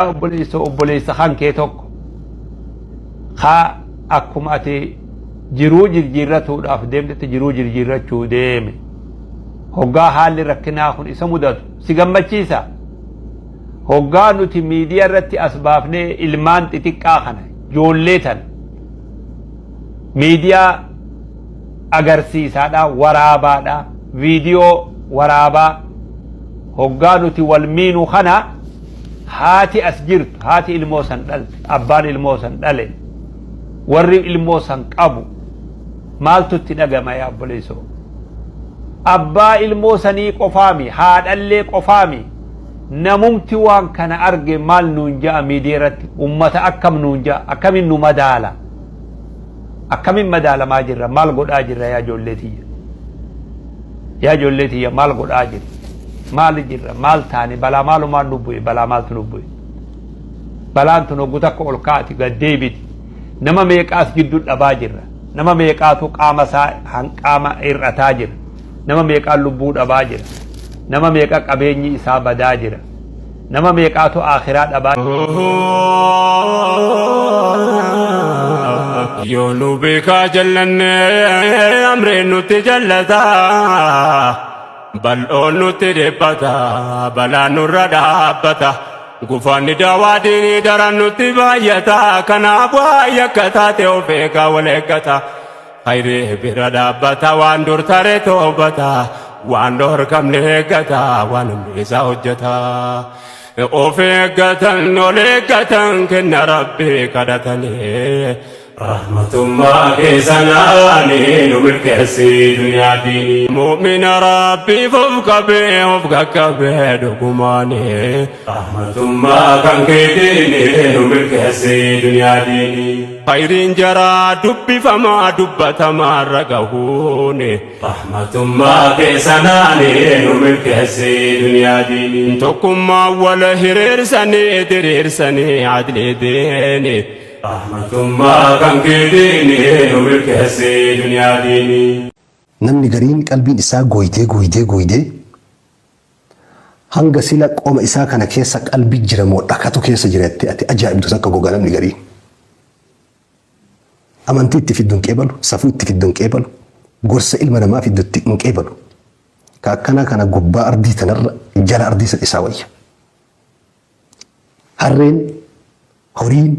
Obboleessa obboleessa kan kee tokko kaa akkuma ati jiruu jirjiirratuudhaaf deemtetti jiruu jirjiirrachuu deeme hoggaa haalli rakkinaa kun isa mudatu si gammachiisa? Hoggaa nuti miidiyaa irratti as baafnee ilmaan xixiqqaa kana, joollee tana miidiyaa agarsiisaadha, waraabaadha, viidiyoo waraabaa hoggaa nuti wal miinu kana, haati as jirtu, haati ilmoo san dhalte, abbaan ilmoo san dhale, warri ilmoo san qabu maaltu itti dhagama? Yaa obboleessoo, abbaa ilmoo sanii qofaami, haadhallee qofaami, namumti waan kana arge maal nuun ja'a? Miidiyaa irratti ummata akkam nuun ja'a? Akkamin nu madaala? Akkamin madaalamaa jirra? Maal godhaa jirra? Yaa ijoollee tiyya, yaa ijoollee tiyya, maal godhaa jirra? Maal jirra? Maal taane? Balaa maalumaan nu bu'e? Balaa maaltu nu bu'e? Balaan tun hoggu takka ol kaati gad deebiti. Nama meeqaas gidduu dhabaa jirra? Nama meeqaatu qaama isaa hanqaama hir'ataa jira? Nama meeqaan lubbuu dhabaa jira? Nama meeqa qabeenyi isaa badaa jira? Nama meeqaatu akhiraa dhabaa? Yoo nu beekaa jallanne, amreen nutti jallata. Bal'oon nutti dhiphata, balaan nurra dhaabbata. Gufanni daawaa diinii daran nutti baay'ata. Kanaaf waa yakka taate of eegaa wal eeggata. Khayrii bira dhaabbata, waan dur tare toobata. Waan dhorkamne eeggata, waan hundi isaa hojjeta. Of eeggatan, ol eeggatan, kenna Rabbii kadhatanii. Rahmatummaa keessanaani nu milkeessi duniyaa diinii. Mu'mina Rabbiif of qabee of qaqqabee dhugumaani. Rahmatummaa kan keetiini nu milkeessi duniyaa diinii. Khayriin jaraa dubbifamaa dubbatamaa irra gahuuni. Rahmatummaa keessanaani nu milkeessi duniyaa diinii. Tokkummaa wal hiriirsanii diriirsanii adlii diini. Rahmatummaa kan keetiini nu milkeessi duniyaa diinii. Namni gariin qalbiin isaa gooydee gooydee gooydee hanga sila qoma isaa kana keessa qalbi jira moo dhakatu keessa jira jettee ati ajaa'ibdu takka goga namni gariin. Amantii itti fiddu hin qeebalu, safuu itti fiddu hin qeebalu, gorsa ilma namaa fiddu itti hin qeebalu. Ka akkanaa kana gubbaa ardii tanarra jala ardii san isaa wayya. Harreen, horiin,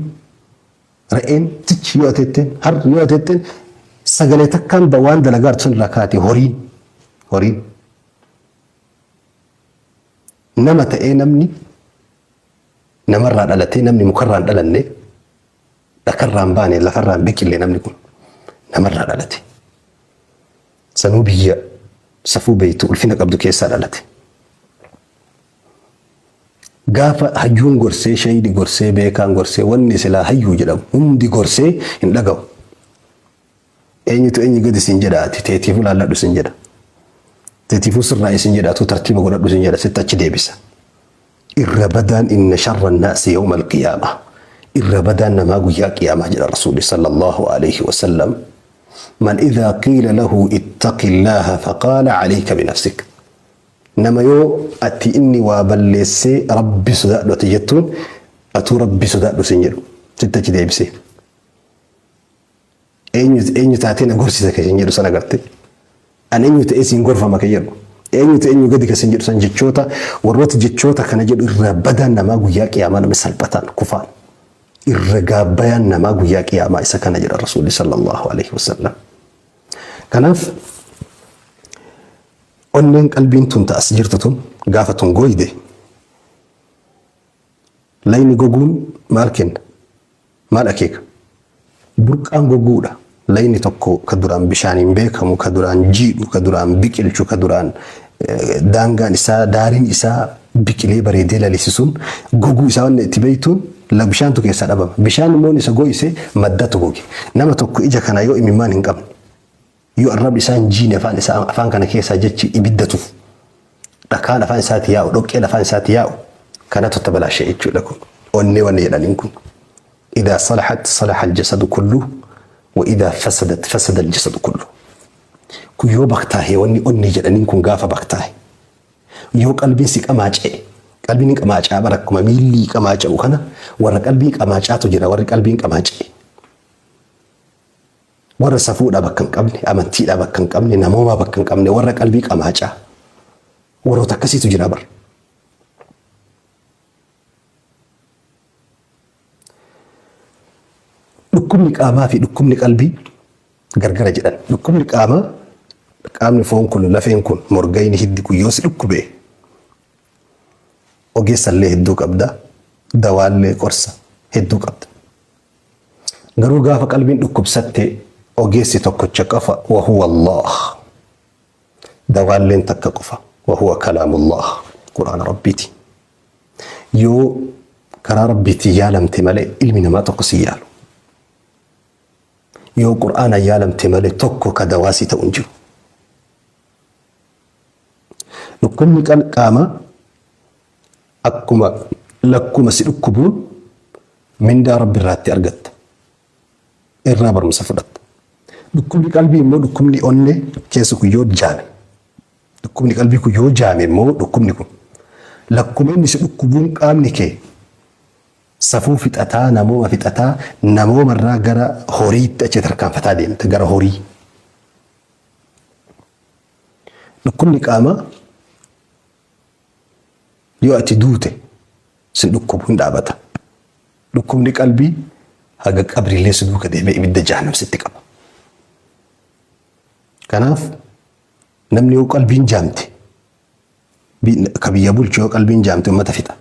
re'een tichi yoo ateetteen, harri yoo ateetteen sagalee takkaan waan dalagaa jirtu san irraa kaate horiin, horiin. Nama ta'ee namni namarraa dhalatee, namni mukarraa hin dhalanne, dhakarraa hin baane, lafarraa hin biqille, namni kun namarraa dhalate. Sanuu biyya safuu beektu, ulfina qabdu keessaa dhalate. Gaafa hayyuun gorsee, shayidi gorsee, beekaan gorsee, wanni silaa hayyuu jedhamu hundi gorsee hin dhaga'u. Eenyutu eenyu gadi siin jedha? Ati teetiifuu laalladhu siin jedha. Teetiifuu sirraa siin jedha, atuu tartiiba godhadhu siin jedha, sitti achi deebisa. Irra badaan inna sharra naasi yawma alqiyaama. Irra badaan namaa guyyaa qiyaamaa, jedha Rasuuli sallallahu alaihi wasallam. Man idhaa qiila lahu ittaqillaaha faqaala alayka binafsik. Nama yoo ati inni waa balleessee Rabbi sodaadhu ati jettuun, atuu Rabbi sodaadhu siin jedhu, sitti achi deebisee. Eenyu eenyu taatee na gorsisa kan jedhu sana agarte. An eenyu ta'ee siin gorfama kan jedhu. Eenyu ta'e eenyu gadi kan siin jedhu san, jechoota warroota jechoota kana jedhu irra badaan namaa guyyaa qiyaamaa namni salphataan kufaan. Irra gaabbayaan namaa guyyaa qiyaamaa isa kana, jedha Rasuulli sallallahu alaihi wasallam. Kanaaf onneen, qalbiin tun ta'as jirtu tun gaafa tun gooyde, layni goguun maal kenna? Maal akeeka? Burqaan goguudha. Layni tokko ka duraan bishaaniin beekamu, ka duraan jiidhu, ka duraan biqilchu, ka duraan daangaan isaa, daariin isaa biqilee bareedee lalisisuun goguu isaa wanni itti beektuun la bishaantu keessaa dhabama. Bishaan immoo isa goyse maddatu goge. Nama tokko ija kana yoo imimmaan hin qabne, yoo arrabni isaa hin jiine, afaan isaa, afaan kana keessaa jechi ibidda tufu, dhakaan afaan isaatti yaa'u, dhoqqeen afaan isaatti yaa'u, kanatu tabalaashee jechuudha kun. Onnee wanni jedhaniin kun. Idaa salahat salaha aljasadu kullu wa idaa fasadat fasada aljasadu kullu. Kun yoo baktaahe, wanni onnee jedhaniin kun gaafa baktaahe, yoo qalbiin si qamaacee, Qalbiin hin qamaacaa bara akkuma miilli qamaaca'u kana warra qalbii qamaacaatu jira warri qalbiin qamaaca'e. Warra safuudhaa bakka hin qabne, amantiidhaa bakka hin qabne, namoomaa bakka hin qabne, warra qalbii qamaacaa. Warroota akkasiitu jira bara. Dhukkubni qaamaa fi dhukkubni qalbii gargara jedhan. Dhukkubni qaamaa qaamni foon kun lafeen kun morgayni hiddi kun yoo si dhukkube ogeessallee hedduu qabda, dawaallee qorsa hedduu qabda. Garuu gaafa qalbiin dhukkubsatte ogeessi tokkocha qofa wa huwa Allah. Dawaalleen takka qofa wa huwa kalaamullah Qur'aana Rabbiiti. Yoo karaa Rabbiitiin yaalamte malee ilmi namaa tokko si yaalu. Yoo Qur'aana yaalamte malee tokko ka dawaa si ta'u hin jiru. Dhukkubni qaamaa akkuma lakkuma si dhukkubuun mindaa Rabbi irraatti argatta. Irraa barumsa fudhatta. Dhukkubni qalbii immoo dhukkubni onnee keessa kun yoo jaame. Dhukkubni qalbii kun yoo jaame immoo dhukkubni kun lakkuma inni si dhukkubuun qaamni kee safuu fixataa namooma fixataa namooma irraa gara horiitti achi tarkaanfataa deemta gara horii. Dhukkubni qaamaa yoo ati duute sin dhukkubu hin dhaabata. Dhukkubni qalbii haga qabriilee si duuka deemee ibidda jahannam sitti qaba. Kanaaf namni yoo qalbiin jaamte ka biyya bulchu yoo qalbiin jaamte uummata fixa.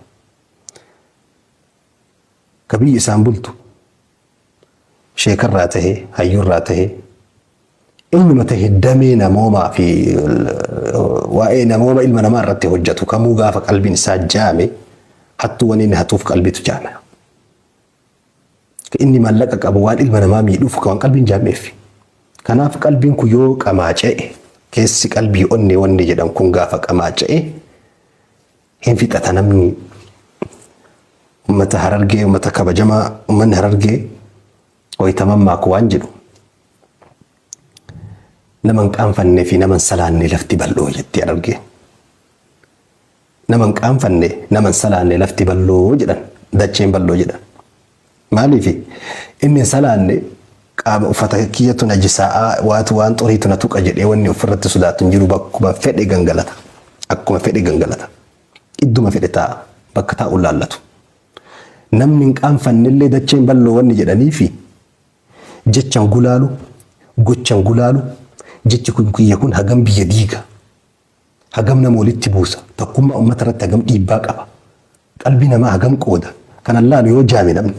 Ka biyyi isaan bultu sheekarraa tahee hayyurraa tahee eenyuma tahe damee namoomaa fi waa'ee namooma ilma namaa irratti hojjetu kamuu gaafa qalbiin isaa jaame hattuu wanni inni hatuuf qalbiitu jaame. Inni maallaqa qabu waan ilma namaa miidhuuf waan qalbiin jaameef. Kanaaf qalbiin kun yoo qamaaca'e keessi qalbii onnee wanni jedhan kun gaafa qamaaca'e hin fixata namni ummata Harargee ummata kabajamaa ummanni Harargee wayita mammaaku waan jedhu nama hin qaanfannee fi nama hin salaanne lafti bal'oo jetti Harargeen. Nama hin qaanfanne nama hin salaanne lafti bal'oo jedhan dacheen bal'oo jedhan. Maaliif inni hin salaanne qaama uffata kiyyatu najisaa'aa waatu waan xuriitu na tuqa jedhee wanni ofirratti sodaatu hin jiru bakkuma fedhe gangalata. Akkuma fedhe gangalata. Idduma fedhe taa'a. Bakka taa'u laallatu. Namni hin qaanfannellee dacheen bal'oo wanni jedhaniifi jechan gulaalu, gochan gulaalu, jechi kun kiyya kun hagam biyya diiga, hagam nama walitti buusa, tokkummaa uummata irratti hagam dhiibbaa qaba, qalbii namaa hagam qooda, kanan laalu yoo jaame namni.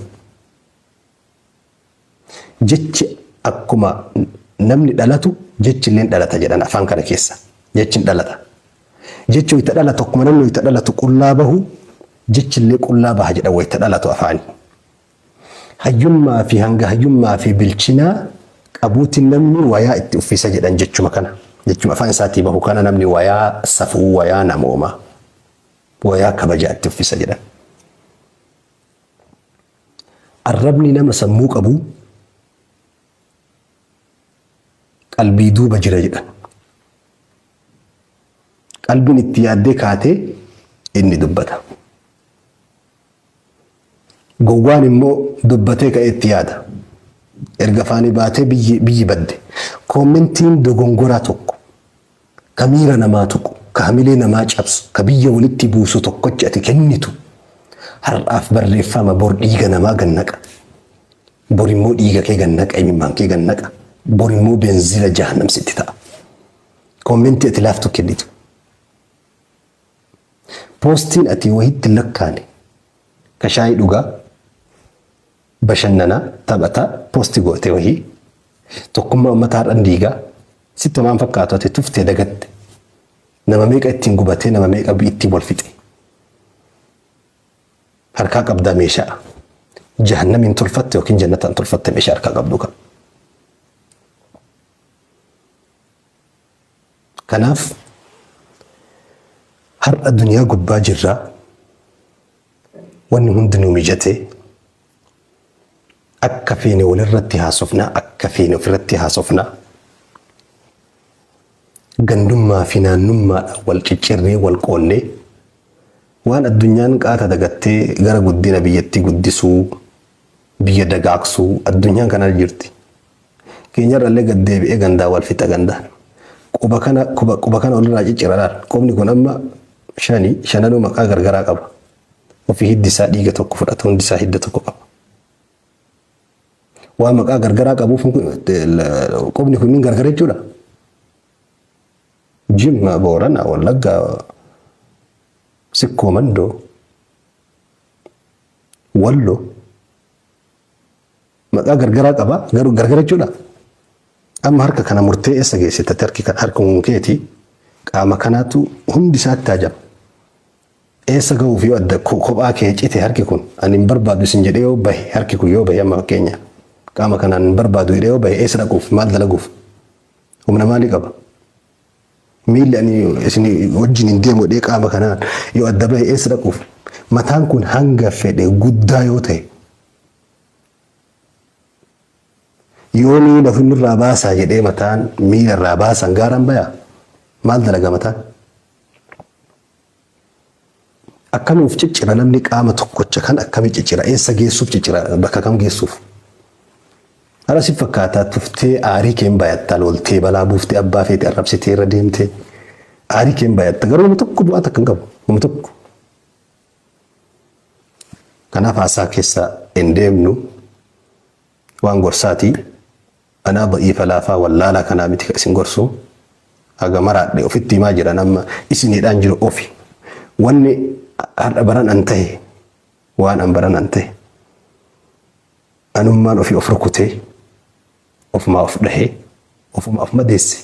Jechi akkuma namni dhalatu jechi illee dhalata jedhan afaan kana keessa. Jechi hin dhalata. Jechi wayita dhalatu akkuma namni wayita dhalatu qullaa bahu jechi illee qullaa baha jedhan wayita dhalatu afaani. Hayyummaa fi hanga hayyummaa fi bilchinaa qabuutiin namni wayaa itti uffisa jedhan jechuma kana. Jechuma afaan isaatii bahu kana namni wayaa safuu, wayaa namoomaa, wayaa kabajaa itti uffisa jedhan. Arrabni nama sammuu qabu qalbii duuba jira jedhan. Qalbiin itti yaaddee kaatee inni dubbata. Gowwaan immoo dubbatee ka'ee itti yaada. Erga afaanii baatee biyyi badde. Commentiin dogongoraa tokko ka miira namaa tuqu, ka hamilee namaa cabsu, ka biyya walitti buusu tokkochi ati kennitu har'aaf barreeffama bor dhiiga namaa gannaqa. Bor immoo dhiiga kee gannaqa, imimmaan kee gannaqa. Bor immoo beenzila jahannam sitti ta'a. Commentii ati laaftu kennitu. Postiin ati wahitti hin lakkaane ka shaayii dhugaa, bashannanaa, taphataa post goote wahii tokkummaa uummataa har'an diigaa sitti homaan fakkaatu ati tuftee dagatte nama meeqa ittiin gubatee nama meeqa ittiin wal fixe harkaa qabdaa meeshaa jahannamiin tolfatte yookiin jannataan tolfatte meeshaa harkaa qabdu kan. Kanaaf har'a duniyaa gubbaa jirra wanni hundi nu mijate akka feene walirratti haasofna akka feene ofirratti haasofna gandummaa fi naannummaadhaan wal ciccirree wal qoonnee Waan addunyaan qaata dagattee gara guddina biyyattii guddisuu, biyya dagaagsuu addunyaan kana jirti. Keenyarrallee gad deebi'ee gandaa wal fixa gandaan. Quba kana quba kana olirraa ciccira laal. Qubni kun amma shani shananuu maqaa gargaraa qaba. Ofii hiddi isaa dhiiga tokko fudhata, hundi isaa hidda tokko qaba. Waan maqaa gargaraa qabuuf qubni kunniin gargar jechuudha. Jimma, Boorana, Wallagga, Sikkoo Mandoo, Wallo maqaa gargaraa qaba, garuu gargar jechuudha. Amma harka kana murtee eessa geessite? Harki kan harka keeti qaama kanaatu hundi isaatti hajama. Eessa ga'uuf yoo adda kophaa kee cite harki kun ani hin barbaadu isin jedhee yoo bahe, harki kun yoo bahe, amma fakkeenya qaama kanaan hin barbaadu jedhee yoo bahe, eessa dhaquuf, maal dalaguuf, humna maalii qaba? Miilli ani isin wajjin hin deemu jedhee qaama kanaan yoo adda bahe eessa dhaquuf? Mataan kun hanga fedhe guddaa yoo ta'e, yoo miila ofirraa baasaa jedhee mataan miila irraa baasan gaaraan bayaa? Maal dalaga mataan? Akkamiif ciccira namni qaama tokkocha kan? Akkamii ciccira? Eessa geessuuf ciccira? Bakka kam geessuuf? Hara si fakkaataa tuftee aarii keen bayatta, loltee balaa buuftee abbaa feete arrabsitee irra deemtee aarii keen bayatta, garuu nama tokko bu'aa takka hin qabu, nama tokko. Kanaaf haasaa keessa hin deemnu, waan gorsaati. Anaa da'iifa laafaa wallaalaa kanaa miti ka isin gorsu. Haga maraadhe ofitti himaa jiran amma isiniidhaan jiru ofi. Wanni har'a baran an tahe, waan an baran an tahe, anummaan ofii of rukutee, ofumaa of dhahee, ofumaa of madeesse.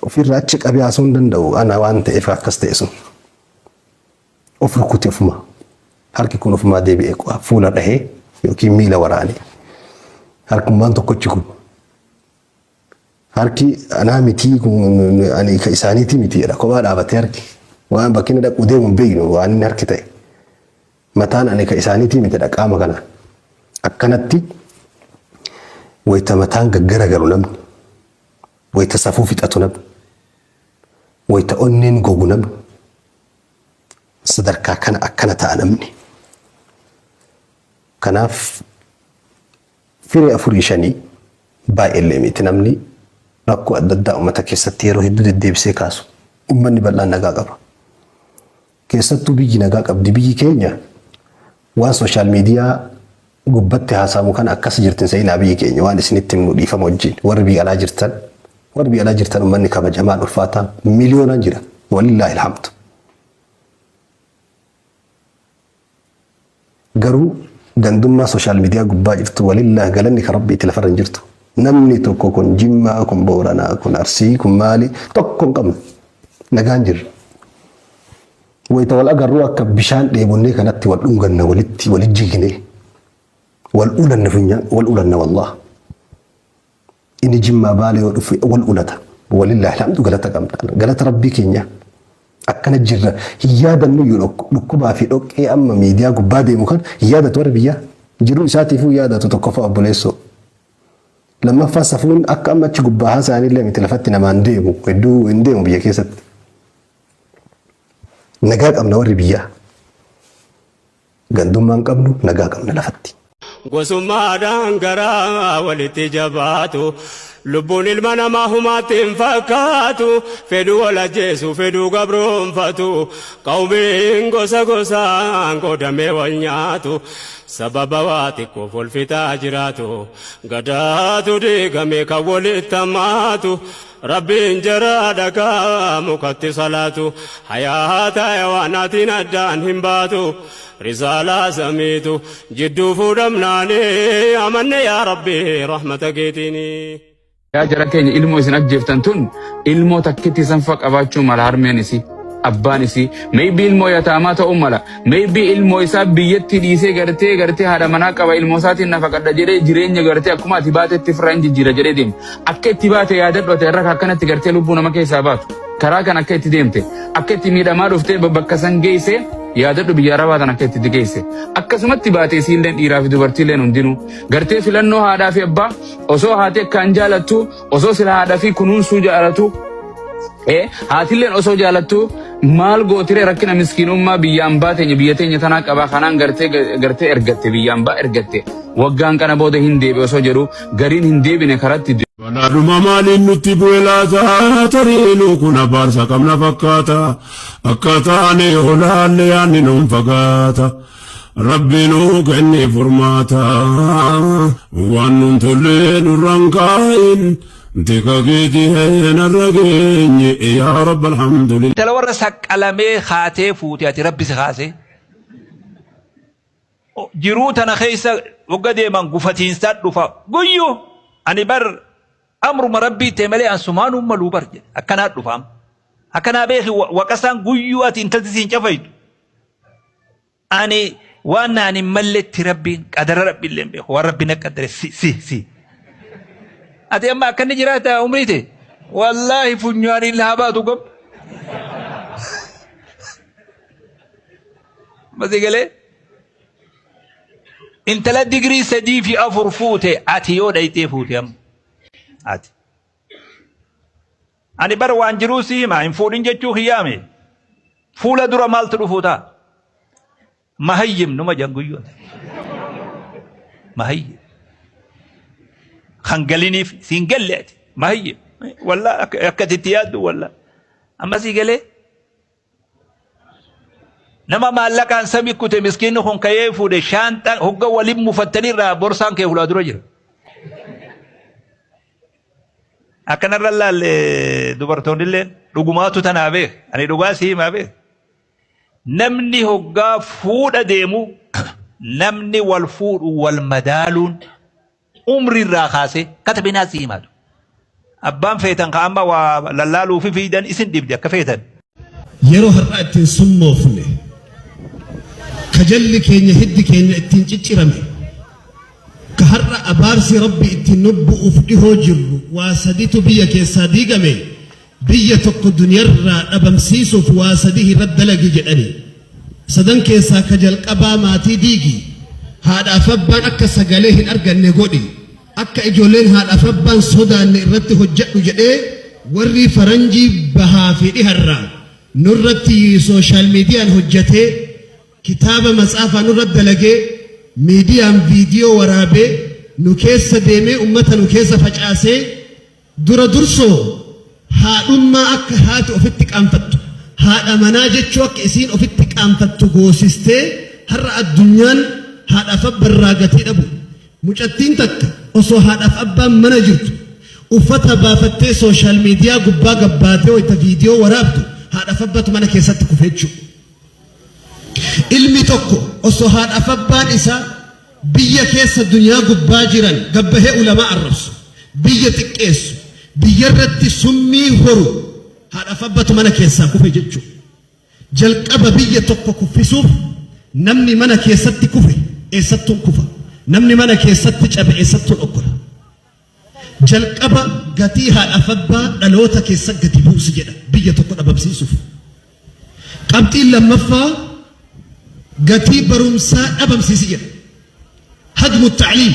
Ofirraa achi qabee haasa'uu hin danda'u ana waan ta'eef akkas ta'e sun. Of rukute ofuma. Harki kun ofumaa deebi'ee fuula dhahee yookiin miila waraane. Harkummaan tokkochi kun. Harki anaa mitii kun, ani ka isaaniitii miti jedha. Kophaa dhaabatee harki. Waan bakki inni dhaqu deemu hin beeknu waan inni harki ta'e. Mataan ani ka isaaniitii miti jedha qaama kanaan. Akkanatti wayita mataan gaggaragalu namni. Wayita safuu fixatu namni. Wayita onneen gogu namni. Sadarkaa kana akkana ta'a namni. Kanaaf firee afurii shanii baay'eellee miti namni rakkoo adda addaa uummata keessatti yeroo hedduu deddeebisee kaasu. Uummanni bal'aan nagaa qaba. Keessattuu biyyi nagaa qabdi. Biyyi keenya waan social media gubbatti haasa'amu kana akkas jirtin seenaa biyyi keenya waan isinitti himnu dhiifama wajjin, warri biyya alaa jirtan, warri biyya alaa jirtan, uummanni kabajamaan ulfaataan miliyoonaan jira. Walillaahi alhamdu. Garuu gandummaa social media gubbaa jirtu, walillaahi galanni kan Rabbiitti, lafarra hin jirtu. Namni tokko kun Jimmaa, kun Booranaa, kun Arsii, kun maali tokko hin qabnu. Nagaan jirra. Wayita wal agarruu akka bishaan dheebonnee kanatti wal dhunganna, walitti walit jigne, wal ulanna, funyaan wal ulanna wallah. Inni Jimmaa Baalee yoo dhufe wal ulata. Walillaahi alhamdu, galata qabna. Galata Rabbii keenya. Akkana jirra. Hin yaadannu iyyuu dhukkubaa fi dhoqqee amma miidiyaa gubbaa deemu kan hin yaadatu warri biyyaa. Jiruu isaatiifuu yaadatu tokkoffaa obboleessoo. Lammaffaa safuun akka amma achi gubbaa haasa'anillee miti, lafatti namaan deemu, hedduu hin deemu biyya keessatti. Nagaa qabna warri biyyaa. Gandummaa hin qabnu, nagaa qabna lafatti. Gosummaadhaan garaa walitti jabaatu. Lubbuun ilma namaa humaatti hin fakkaatu. Fedhuu wal ajjeesu, fedhuu gabroonfatu. Qawmiin gosa gosaan qoodamee wal nyaatu. Sababa waa xiqqoof wal fixaa jiraatu. Gadaatu diigame kan walitti hammaatu. Rabbiin jara dhagaa mukatti salaatu. Hayaata hayawaanaatiin addaan hin baatu. Risaalaa samiitu jidduu fuudhamnaani amanne yaa Rabbi rahmata keetiini. Yaa jara keenya, ilmoo isin ajjeeftan tun ilmoo takkitti sanfa qabaachuu mala harmeen isii, abbaan isii. Maybe ilmoo yataamaa ta'uu mala. Maybe ilmoo isaa biyyatti dhiisee gartee haadha manaa qaba, ilmoo isaatiin nafaqadha jedhee jireenya gartee akkuma ati baatetti ofirraa hin jijjiira jedhee deema. Akka itti baate yaadadhu ati irra akkanatti gartee lubbuu nama keessaa baatu. Karaa kan akka itti deemte, akka itti miidhamaa dhuftee bakka san geesse yaadadhu, biyya arabaa tan akka itti geesse. Akkasumatti baate isiilleen, dhiiraa fi dubartiilleen hundinuu. Gartee filannoo haadhaa fi abbaa osoo haati akkaan jaalattu, osoo sila haadha fi kunuunsuu jaalatu. Haatilleen osoo jaalattu maal gootiree rakkina miskiinummaa biyya ambaa teenya biyya teenya tanaa qabaa kanaan gartee gartee ergatte biyya ambaa ergatte waggaan kana booda hin deebi osoo jedhu gariin hin deebine karatti. Badhaadhuma maaliin nutti bu'e laata? Tariinuu kun abaarsa qabna fakkaata. Akka taane olaalle yaadni nuun fagaata. Rabbi nuu kennee furmaata. Waan nuun tolle nurraan kaa'in. Tika keetii narra geenye yaa Rabbi alhamdulillah. Intala warra saqqalamee kaatee fuute ati rabbi si kaasee. Jiruu tana keessa wagga deeman gufatiinsaa dhufa guyyu ani bar amruma rabbii ta'e malee an sumaanuu maluu bar jedhe akkanaa dhufaam. Akkanaa beeki waqasaan guyyuu ati intalti siin cafaytu. Ani waan naan hin malletti rabbiin qadara rabbi illee hin beeku waan rabbi na qaddare si si si. Ati amma akkanni jiraata umrii ta'e wallaahi funyaaniin haa baatu gob. Masi galee intala digirii 3 fi 4 fuute ati yoo dhayxee fuute amma ati. Ani bar waan jiruu si hima hin fuudhin jechuu kiyyaame. Fuula dura maaltu dhufuu ta'a? Mahayyim numa jan guyyoota. Mahayyim. Kan galiniif siin galle ati. Mahayyim. Wallaa akka ati itti yaaddu wallaa. Amma sii galee nama maallaqaan sami kute miskiinni kun ka'ee fuudhe shaanxaan hogga waliin mufattanirraa borsaan kee fuula dura jira. Akkanarra laalle dubartoonnillee dhugumaatu tanaa beek. Ani dhugaa si himaa beek. Namni hoggaa fuudha deemu namni wal fuudhu wal madaaluun umri irraa kaasee katabinaa si himaatu. Abbaan feetan ka amma waa lallaaluu fi fiidan isin dhibde akka feetan. Yeroo har'aa ittiin summoofne, ka jalli keenya hiddi keenya ittiin ciccirame, ka har'a abaarsi Rabbi ittiin nu bu'uuf dhihoo jirru waa saditu biyya keessaa diigame. Biyya tokko duniyarraa dhabamsiisuuf waa sadih irratti dalagi jedhani. Sadan keessaa ka jalqabaa maatii diigi. Haadhaaf abbaan akka sagalee hin arganne godhi. Akka ijoolleen haadhaaf abbaan sodaanne irratti hojjadhu jedhee warri faranjii bahaa fi dhiharraa nurratti social miidiyaan hojjatee, kitaaba matsaafaa nurratti dalagee, miidiyaan viidiyoo waraabee nu keessa deemee ummata nu keessa facaasee dura dursoo haadhummaa akka haati ofitti qaanfattu, haadha manaa jechuu akka isiin ofitti qaanfattu goosistee har'a addunyaan haadhaaf abbarraa gatii dhabu. Mucattiin takka osoo haadhaaf abbaan mana jirtu uffata baafattee social media gubbaa gabbaatee wayta viidiyoo waraabdu haadhaaf abbatu mana keessatti kufe jechuudha. Ilmi tokko osoo haadhaaf abbaan isaa biyya keessa duniyaa gubbaa jiran gabbahee ulamaa arrabsu, biyya xiqqeessu, biyyarratti summii horu haadhaaf abbatu mana keessaa kufe jechuudha. Jalqaba biyya tokko kuffisuuf namni mana keessatti kufe eessattuun kufa. Namni mana keessatti cabe eessattuun okkola. Jalqaba gatii haadhaaf abbaa dhaloota keessa gadi buusi jedha biyya tokko dhabamsiisuuf. Qabxiin lammaffaa gatii barumsaa dhabamsiisi jedha. Hadmu ta'liim.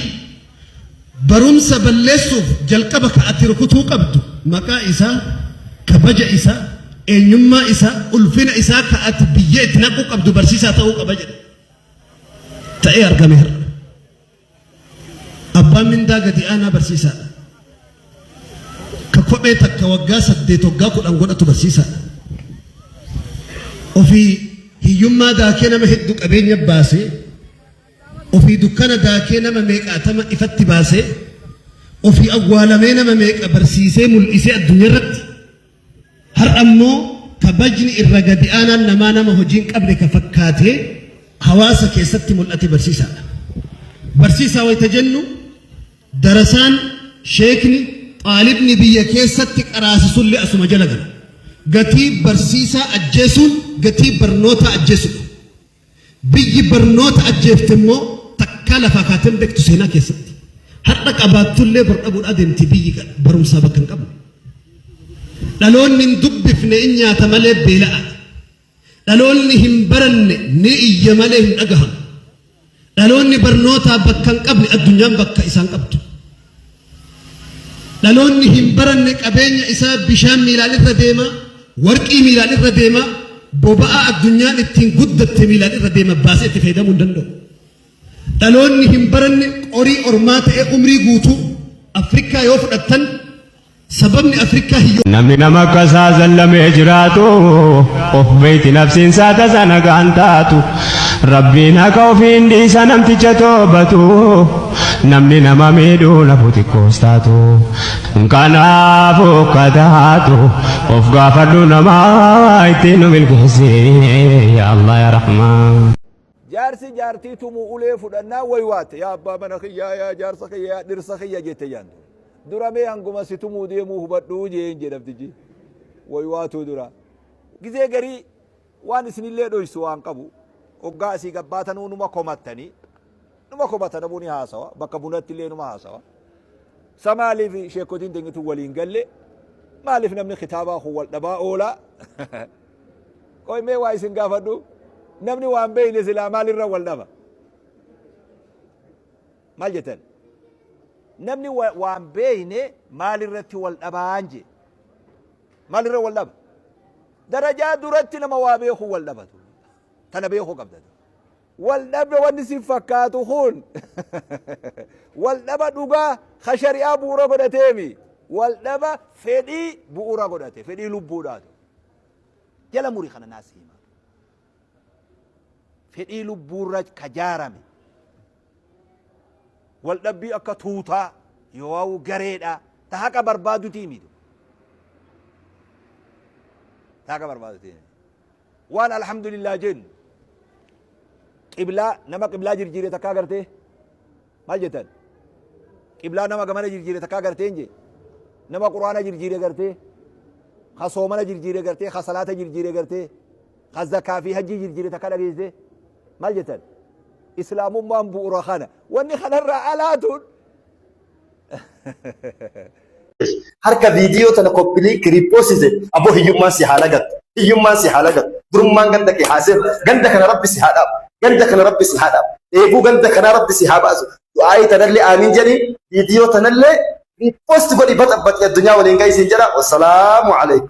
Barumsa balleessuuf jalqaba ka ati rukutuu qabdu maqaa isaa, kabaja isaa, eenyummaa isaa, ulfina isaa ka ati biyyee itti naquu qabdu barsiisaa ta'uu qaba jedha. Ta'ee argame har'a. Abbaan mindaa gadi aanaa barsiisaadha. Ka kophee takka waggaa 8 waggaa 10 godhatu barsiisaadha. Ofii hiyyummaa daakee nama hedduu qabeenya baasee, ofii dukkana daakee nama meeqaatama ifatti baasee, ofii awwaalamee nama meeqa barsiisee mul'isee addunyaa irratti har'a immoo kabajni irra gadi aanaan namaa nama hojii hin qabne ka fakkaatee hawaasa keessatti mul'ate barsiisaadha. Barsiisaa wayita jennu darasaan, sheekni, xaalibni biyya keessatti qaraasisullee asuma jala gala. Gatii barsiisaa ajjeesuun gatii barnootaa ajjeesudha. Biyyi barnoota ajjeefte immoo takkaa lafaa kaatee hin beektu seenaa keessatti. Har'a qabaattullee bor dhabuudhaa deemti biyyi barumsaa bakka hin qabne. Dhaloonni hin dubbifne in nyaata malee beela'aadha. Dhaloonni hin baranne ni iyya malee hin dhagahamu. Dhaloonni barnootaa bakka hin qabne addunyaan bakka isaan qabdu. Dhaloonni hin baranne qabeenya isaa bishaan miilaan irra deema, warqii miilaan irra deema, boba'aa addunyaan ittiin guddatte miilaan irra deema baasee itti fayyadamuu hin danda'u. Dhaloonni hin baranne qorii ormaa ta'ee umrii guutuu Afrikaa yoo fudhattan sababni Afrikaa hiyyoo Namni nama akka isaa zallamee jiraatu of beeyti nafsiin isaa tasa nagaan taatu. Rabbiin haqa ofiin dhiisa namticha toobatu namni nama miidhuu nafu xiqqoos taatu. Kanaafuu akka taatu of gaafadhu namaa ittiin nu milkeessi yaa Allah yaa Rahmaan. Jaarsi jaartii tumuu ulee fudhannaa waywaatte yaa abbaa mana kiyyaa yaa jaarsa kiyya yaa dhirsa kiyya jette jaantu. Dura mee hanguma si tumuu deemuu hubadhuu jeen jedhamtichi. Waywaatuu dura. Gizee garii waan isinillee dhoysu waan qabu hoggaa asii gabbaatanuu numa komattanii numa komata namuu ni haasawa bakka bunatti illee numa haasawa. Sa maaliif sheekotiin teenyitu waliin galle maaliif namni kitaabaa kun wal dhabaa oolaa Qoy mee waa isin gaafadhu. Namni waan beeyne silaa maalirra wal dhaba? Maal jettan? Namni waan beeyne maalirratti wal dhabaan jee? Maalirra wal dhaba? Darajaa duratti nama waa beeku wal dhabatu. Tana beekuu qabda. Wal dhabde wanni si fakkaatu kun wal dhaba dhugaa ka shari'aa bu'uura godhateemi. Wal dhaba fedhii bu'uura godhate, fedhii lubbuudhaatu. Jala muri kana naa si hima. Fedhii lubbuurra ka jaarame. Wal dhabbii akka tuutaa yoowaa'u gareedha. Ta haqa barbaadutii miti. Ta haqa barbaadutii miti. Waan alhamdulillah jennu qiblaa nama qiblaa jirjiire takkaa gartee maal jettan qiblaa nama gamana jirjiire takkaa gartee hin jee nama quraana jirjiire gartee ka soomana jirjiire gartee ka salaata jirjiire gartee ka zakaa fi hajjii jirjiire takka dhageessee maal jettan islaamummaan bu'uura kana wanni kanarraa alaatuun Harka viidiyoo tana copy link repost jedhe aboo hiyyummaan si haa lagattu. Hiyyummaan si haa lagattu. Durummaan ganda kee haa seenu. Ganda kana rabbi si haa dhaabu. Ganda kana rabbi si haa dhaabu. Dheebuu ganda kanaa rabbi si haa baasu. Du'aayii tanallee aamiin jedhi. Viidiyoo tanallee repost godhi baxabbaxi addunyaa waliin gahi siin jedha. Wassalaamu alaikum.